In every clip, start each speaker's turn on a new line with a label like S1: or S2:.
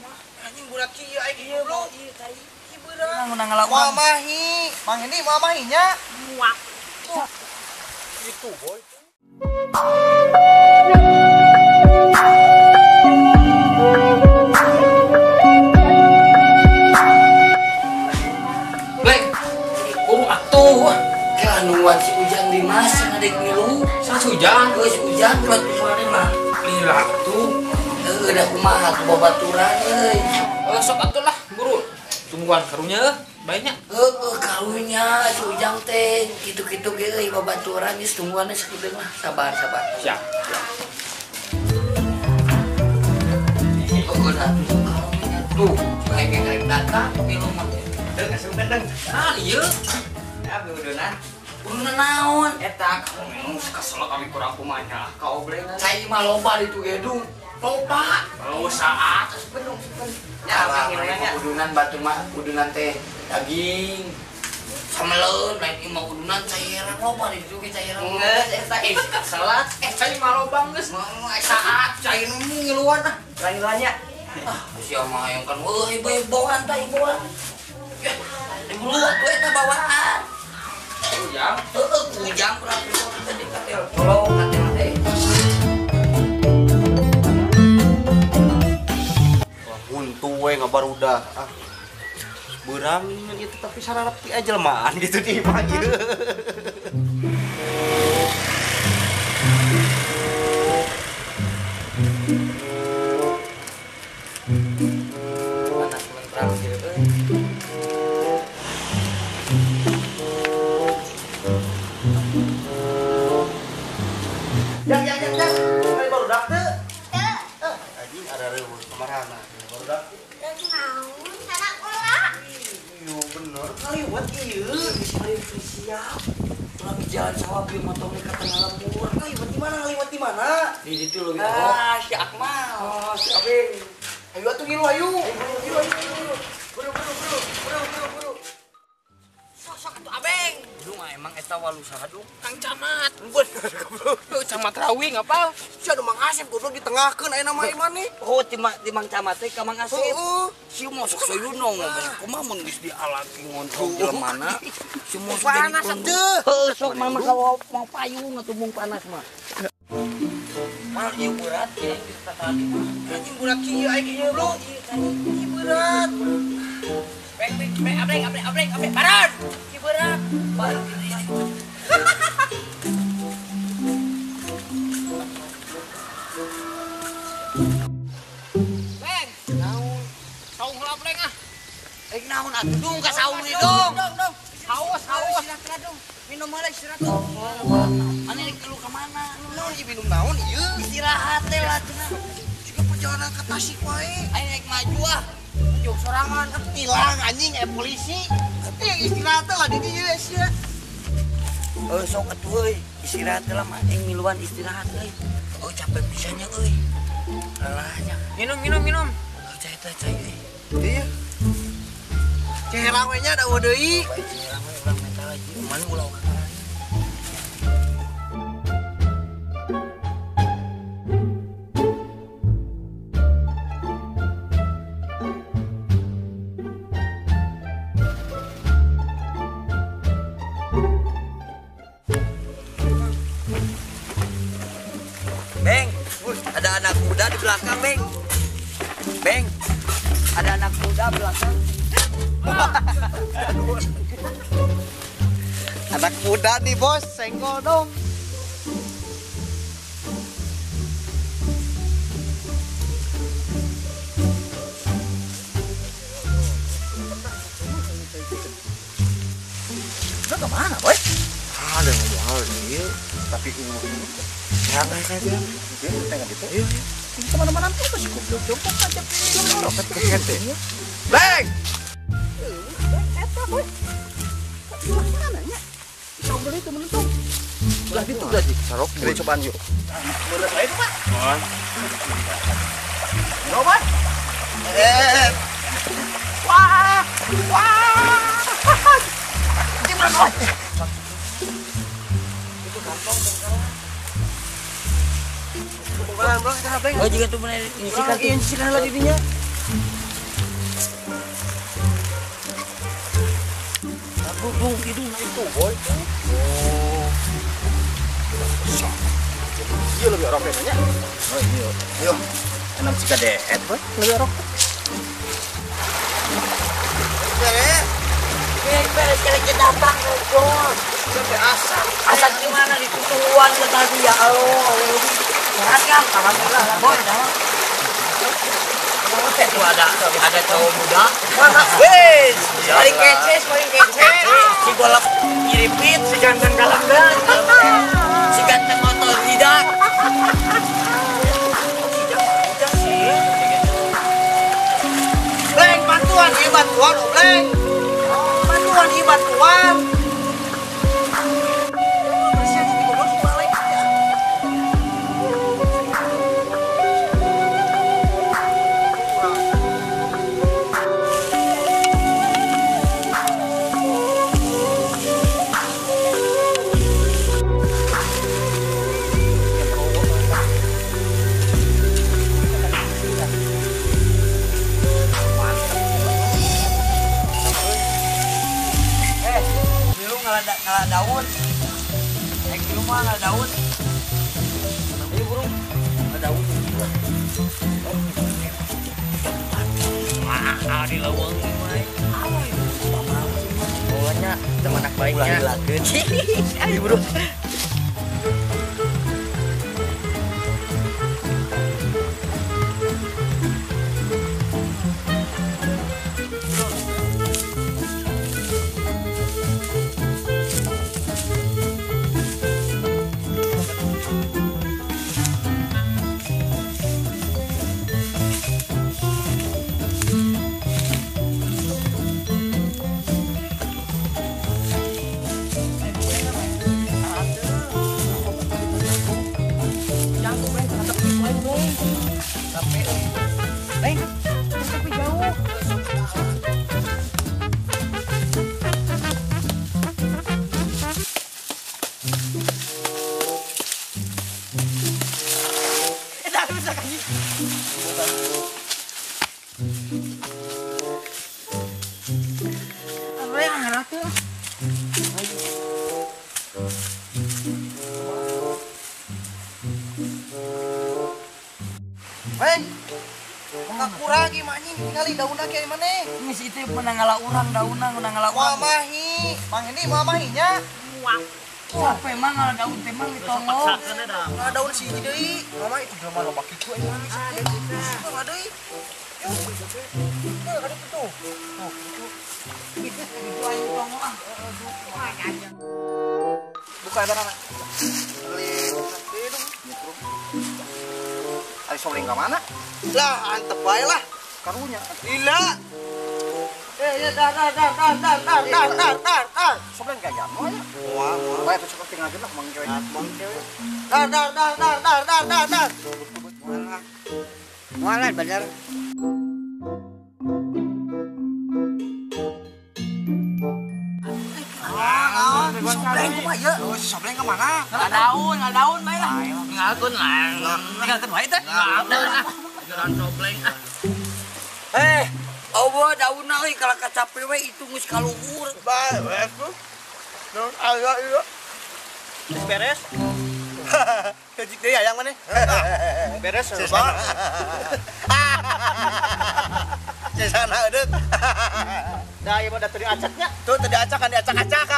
S1: mah.
S2: Anjing budak kieu aing goblok.
S1: Ieu tai.
S2: Ieu beurang.
S1: Nang ngalawan.
S2: Moal mahi. Mang Hendi moal mahinya.
S1: Muak.
S2: Itu boy.
S3: Lek, buru atuh.
S1: Kela nungguan si Ujang di mas yang adek milu.
S3: Sa si Ujang?
S1: Heuh, si Ujang ulah tungguan mah.
S3: Lila atuh.
S1: Heuh, da kumaha tuh babaturan euy.
S3: Heuh, sok atuh lah, buru. Tungguan karunya euy, banyak.
S1: Heuh, karunya si Ujang teh kitu-kitu ge euy babaturan geus tungguan sakitu mah. Sabar, sabar.
S3: Siap.
S1: Heuh, da karunya tuh, aing ge datang milu mah.
S2: Deung asup deung.
S3: Ah, ieu.
S2: Ya udunan.
S1: Udunan naon?
S2: Eta kamu kesel kami kurang kumanya ka obrengan.
S1: Cai mah loba ditu ge dung. Loba.
S2: Oh, saat penuh.
S1: Ya, udunan batu mah udunan teh daging. Sameleun lain ieu mah udunan cairan loba ditu ge cairan.
S2: Geus eta salah.
S3: Cai mah loba geus.
S1: Saat cai nu ngiluan ah.
S2: Lanjutannya.
S1: Ah, sia mah hayang kan euy bawaan tah bawaan. Ya, dibulu atuh eta bawaan.
S3: Ujang?
S1: Heeh, Ujang kurang tadi katel. Tolong katel teh.
S2: Wah, buntu we ngabarudah. Ah. Beurang itu tapi sararapti aja jelmaan gitu di imah ieu.
S1: Panas menterang ieu euy.
S2: Jang, jang, jang, jang. Kali barudak teu? Teu. Anjing ada reueut kamarana. Barudak.
S4: Teu naon sanakola.
S2: Iya bener, ngaliwet ieu.
S1: Geus siap. Ulah jalan sawah beli motor ka tengah lembur.
S2: Ngaliwet di mana? Ngaliwet di mana?
S1: Di ditu leuwih.
S2: Ah, si Akmal. Oh, si Abeng. Ayo atuh ngilu ayo. Ayo, ayo, ayo. Buru, buru, buru. Buru, buru, buru.
S3: Sok atuh Abeng.
S1: Dung emang eta walu saha dung?
S3: Kang Camat.
S2: Bener goblok.
S3: Heuh, Camat Rawi ngapal?
S2: Si anu Mang Asep goblok ditengahkeun aya nama ieu nih.
S1: Oh, ti Mang Camat teh ka Mang Asep.
S2: Heeh.
S1: Si mosok soyuno ngomong kumaha mun geus dialaki ngontrol jelemana. Si mosok
S2: panas atuh.
S1: Heuh, sok mama ka mau payung atuh mung panas mah. Mal ieu berat ya geus tadi mah.
S2: Anjing berat kieu aing goblok. Ieu berat.
S3: Beng beng beng abreng abreng abreng abreng baron.
S1: Ieu berat. Baron.
S3: Beng.
S1: Naon?
S3: Saung heula breng ah.
S1: Rek naon atuh dung ka saung ieu dong.
S2: Dong, dong.
S3: Haus, haus.
S2: Istirahat dong. Minum heula istirahat dong.
S1: Mana rek lu ka mana?
S2: Naon ieu minum naon ieu?
S1: Istirahat teh lah cenah.
S2: Jiga perjalanan ka Tasik wae.
S1: Aing rek maju ah.
S2: Jauh sorangan hilang anjing polisi. Istirahat lah di dieu sia.
S1: Heuh sok atuh euy, istirahat lah mah aing miluan istirahat euy. Oh capek pisannya euy. Lelahnya.
S3: Minum minum minum.
S1: Oh cai teh cai euy.
S2: Iya. Ceherang we nya da eueuh deui.
S1: Bae ceherang we urang menta lagi. Mana ulah ka Beng, ada anak muda di belakang, Beng. Beng, ada anak muda belakang.
S2: Anak muda nih, bos, senggol dong.
S1: Lu kemana, boy?
S2: Ada ngomong hal ini, tapi nggak kayak dia. Dia tengah gitu. Iya. Kemana-mana tuh masih goblok jongkok aja. Roket kehete. Beng. Beng eta boy. Belah mana nya? Bisa beli itu menentung. Belah ditu berarti. Sarok beli cobaan yuk. Boleh saya itu, Pak. Oh. Pak. Wah. Wah. Gimana?
S1: Itu kantong bengkalan.
S2: Bengkalan, bro, kita beng.
S1: Oh, jika tuh bener ngisikan
S2: ngisikan lah didinya.
S1: Dudung hidung itu boy.
S2: Oh. Iya lebih orok kayaknya. Oh iya. Yo. Enam sika deet boy, lebih orok.
S1: Beres. Beres kali datang bos.
S2: Asal.
S1: Asal gimana ditutuan tadi ya Allah. Sehat kan? Alhamdulillah lah boy. Itu ada cowok muda.
S2: Wes,
S1: paling kece, paling kece. Si golap nyiripit, si ganteng galak. Si ganteng motor tidak.
S2: Bleng, bantuan, iya bantuan, bleng. Bantuan, iya bantuan.
S1: Ngalah daun, naik di rumah ngalah daun. Ayo burung, ngalah daun. Wah, di lawang ini. Pokoknya teman anak baiknya. Ayo burung.
S2: Kurang mah anjing tinggali daunna kieu maneh.
S1: Geus itu menang ngala urang daunna menang ngala urang.
S2: Moal mahi. Mang ini moal mahinya.
S1: Sampai mang ngala daun teh mang ditongol.
S2: Ngala daun siji deui. Mama itu jelema loba kitu aing mah. Ngala deui. Yuk. Tuh ada tuh. Tuh itu.
S1: Itu aing tongol ah.
S2: Buka eta kana. Beli hidung. Ari soling ka mana? Lah, antep bae lah. Karunya. Lila. Eh, ya dah dah dah dah dah dah dah dah dah dah. Soling gaya mah ya. Wah, wah. Bae tuh sok tinggal lah mang cewek. Mang cewek. Dah dah dah dah dah dah dah dah.
S1: Walah. Walah bener.
S2: Sobleng kumaha ieu? Oh, si Sobleng ka mana?
S1: Ngala daun bae lah. Ngalkeun lah. Ngalkeun wae teh. Ngalkeun ah. Jalan Sobleng ah. Eh, eueuh daunna euy kalah kacape we itu geus kaluhur.
S2: Bae we tuh. Daun aya ieu. Geus beres. Heuji deui hayang maneh. Beres heula. Sesana eudeuk. Dah ieu mah da teu diacaknya. Tuh teu diacak kan diacak-acak.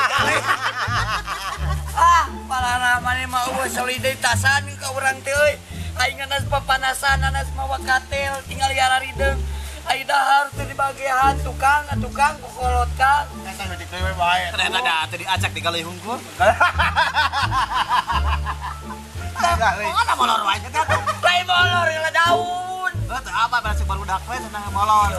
S1: Ah, palana maneh mah eueuh solidaritasan ka urang teh euy. Aing anas papanasan, anas mawa katel, tinggal yararideng. Aing dahar teu dibagian tukang, tukang kokolot ka.
S2: Eta nu dikewe bae.
S3: Ternyata da teu diacak digaleuy hungkul.
S1: Mana molor wae teh atuh. Lain molor lah daun.
S3: Heuh teu apa berarti barudak we cenah molor.